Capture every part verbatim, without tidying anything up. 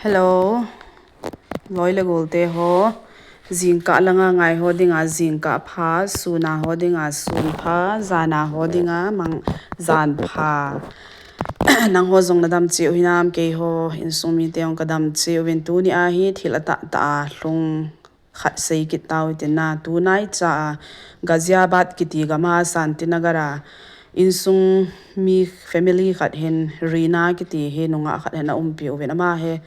Hello. Loi le gol te ho. Jingkah langa ngai ho dinga jingkah pha, suna ho dinga sun pha, jana ho dinga mang jan pha. Nang ho jong na dam cheh u hinam, kei ho insung mite jong ka dam cheh uvin, tuni a hi thil atah tah a lhung khat sei kit tau hitin na, tunai cha a Ghaziabad kiti gam a Santinagar a insung mi family khat hin Rina kiti hi nungah khat hin a umpi uvin, ama hi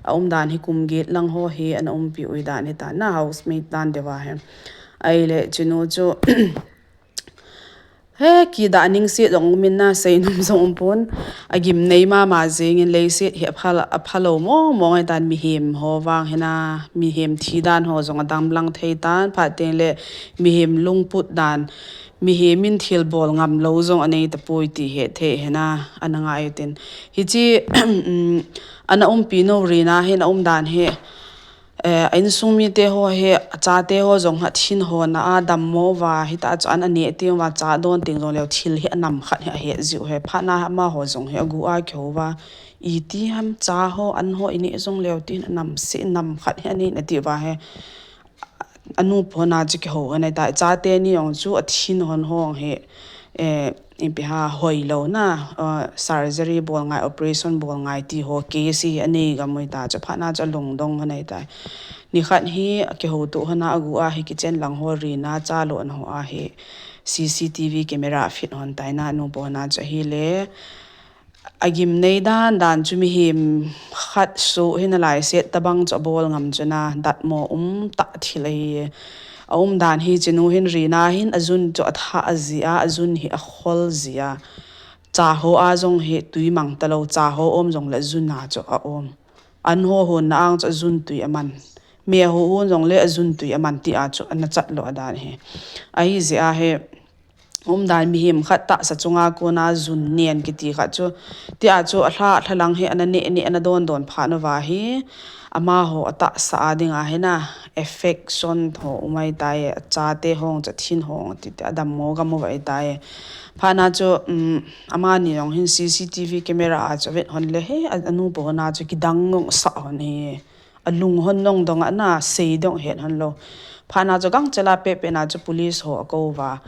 a umdan hi kum get lang ho hi ana umpi u dan hitan na, housemate dan deuh a hi. Ahile chinu chu He, kidah ning set jong um in na, seinom jong um pon. A gimnei mama jeng in, leiset hi apha, apha lou mong mong ahitan, mihem ho vang hi na, mihem thi dan ho jong adam lang thei tan, phat teng le mihem lungput dan, mihem in thil bol ngam lou jong anei tapoi ti hi thei hi na, ana ngai u tin. Hichi, um, ana umpi nu Rina hin a umdan hi, Eh, a insung mite ho hi, a chate ho jong hi a thin hon a, a dammo uva, hita chu an a neh teng uva, cha don teng jong leu thil hi a nam khat hi a het jiu hi. Phat na amaho jong hi a gu a kihou uva, iti ham cha ho, an ho i neh jong leu tin a nam se, nam khat hi a nei na ti uva hi. A nu po na chu kihou hon ahitai, chate ni jong chu a thin hon ho hi, eh, ipi ham hoilou na, uh, surgery bol ngai, operation bol ngai ti ho case hi a nei gam u ahitai, chu phat na chu a lungdong hon ahitai. Nikhat hi a kihouto hon a, a gu a hi kitchen lang ho, Rina cha lona ho a hi C C T V camera fit hon tai na, nu po na chu ahile. A gimnei dan dan chu mihem khat soh hi na lai set tabang chu a bol ngam chu na, datmo um tah thil ahi. A umdan hi chinu hin Rina hin a jun chu a thah a ji a, a jun hi a khol ji a. Cha ho a jong hi tui mang talou, cha ho om jong le jun a chu a om. An ho hon na ang chu a jun tui a man. Me ho hon jong le a jun tui a man ti a chu ana chat lou a dan hi. Ahi ji a hi. Umdan mihem khat tahsa chunga kona jun nen kiti khat chu. Ti a chu a lha, lha lang hi ana neh, neh, ana don, don phat uva hi. Amaho a tahsa a dinga hi na affection ho um ahitai, a chate hong, cha thin hong, ti, ti a dammo gam uva ahitai. Phat na chu, um, amani jong hin C C T V camera a chu vet hon le hi, a, a nu po na chu kidang ngong sah hon hi. A lung hon nong dong a na sei dong het hon lou. Phat na chu gangchel a pehpeh na chu police ho a kou uva.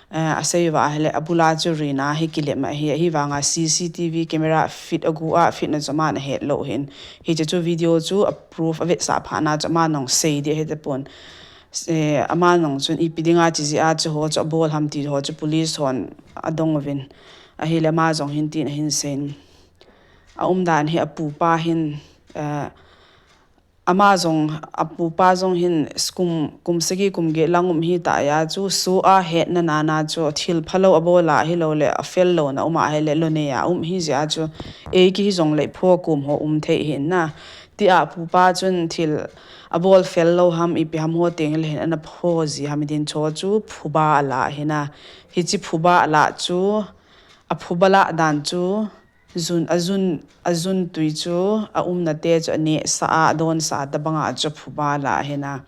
Eh, a sei uva ahile a bul a chu Rina hi kilem ahi, ahi vang a C C T V camera fit a gu a fit na chu aman a het lou hin. Hiche chu video chu a proof a vetsah phat na chu aman jong sei ding ahi tapon. Eh, aman jong chun ipi dinga chi ji a chu ho chu a bol ham ti ho chu police hon a dong uvin. Ahile ama jong hin tin a hin seiyin. A umdan hi a pupa hin, eh, Ama jong, a pupa jong hin kum, kum sagi kum get lang um hita a chu, soh a hetna nana chu thil phalou a bol a hilou le, a fel louna um a hile, lo nei a um hi jeh a chu, ei kihi jong le pho kum ho um thei hi na. Ti a pupa chun thil a bol fel lou ham, ipi ham ho teng le hin ana pho ji ham, itin cho chu phuba a la hi na. Hichi phuba a la chu, a phuba la dan chu, Jun, a jun, a jun tui chu, a umna te chu a neh sa a, a don sa tabang a chu phuba la hi na.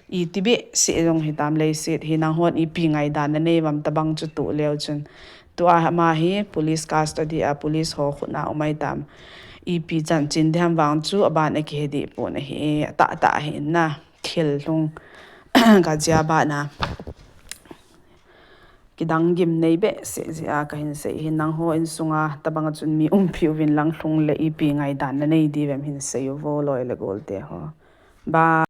Iti behseh jong hitam leiset hi, nang hon ipi ngaidan na nei uvam tabang chu tu leu chun. Tua ama hi police custody a, police ho khut na um ahitam. Ipi chanchin ding ham vang chu aban a kihe ding pon ahi, a tah tah hi na. Thil lhung ka jia ba na. Kidang gimnei behseh jeh a kahin sei hi, nang ho insung a tabang a chun mi umpi uvin lang, lhung le ipi ngaidan na nei diu vem hin sei uvo loi le gol te ho. Bye.